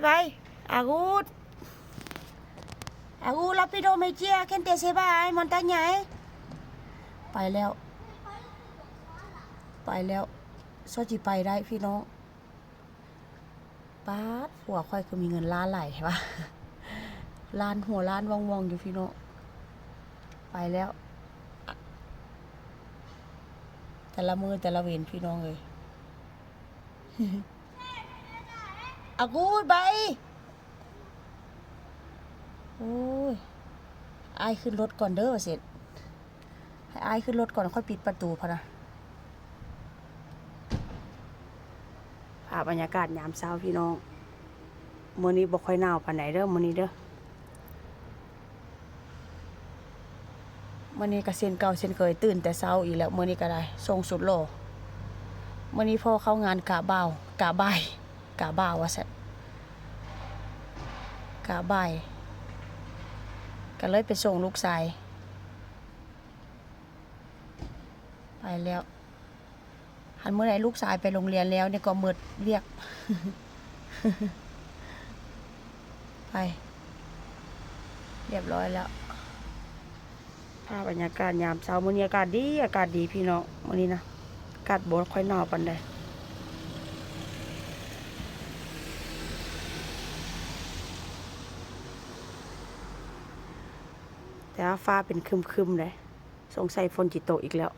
ໄປ ອາກູດ ອາກູດ ລາປິໂດເມເຈຍ ເຄນເຕເຊບາຍ ມອນຕາຍໃຫຍ່ ໄປແລ້ວ ໄປແລ້ວ ຊໍຈິໄປໄດ້ພີ່ນ້ອງ. ປາດ ຜົວຂ້ອຍຄືມີເງິນລ້ານຫຼາຍແທ້ວະ ລ້ານຫົວລ້ານວ່ອງໆຢູ່ພີ່ນ້ອງ. ໄປແລ້ວ ແຕ່ລະມື້ແຕ່ລະເວັນພີ່ນ້ອງເອີຍ. ອາກູດ ໄປ ໂອ້ຍ ອ້າຍຂຶ້ນລົດກ່ອນເດີ ວ່າຊັ້ນ. ໃຫ້ອ້າຍຂຶ້ນລົດກ່ອນ ຄ່ອຍປິດປະຕູພະນະ. ພາບບັນຍາກາດຍາມເຊົ້າພີ່ນ້ອງ. ມື້ນີ້ບໍ່ຄ່ອຍໜາວປານໃດເດີ ມື້ນີ້ເດີ. ມື້ນີ້ກໍເຊັ່ນເກົ່າເຊັ່ນເຄີຍ ຕື່ນແຕ່ເຊົ້າອີກແລ້ວ. ມື້ນີ້ກໍໄດ້ສົ່ງສຸດຫຼໍ່. ມື້ນີ້ພໍ່ເຂົ້າງານກະບ່າວ ກະບ່າຍ ກະບ່າວວ່າຊັ້ນ ກະບ່າຍ ກໍເລີຍໄປສົ່ງລູກຊາຍ. ໄປແລ້ວ ຄັນມື້ໃດລູກຊາຍໄປໂຮງຮຽນແລ້ວນີ້ກໍໝົດວຽກ. ໄປ ຮຽບຮ້ອຍແລ້ວ. ພາບບັນຍາກາດຍາມເຊົ້າ. ມື້ນີ້ອາກາດດີ ອາກາດດີພີ່ນ້ອງ. ມື້ນີ້ນະ ອາກາດບໍ່ຄ່ອຍໜາວປານໃດ ແຕ່ວ່າຟ້າເປັນຄຶມໆເດ້. ສົງໄສຝົນຊິຕົກອີກແລ້ວ.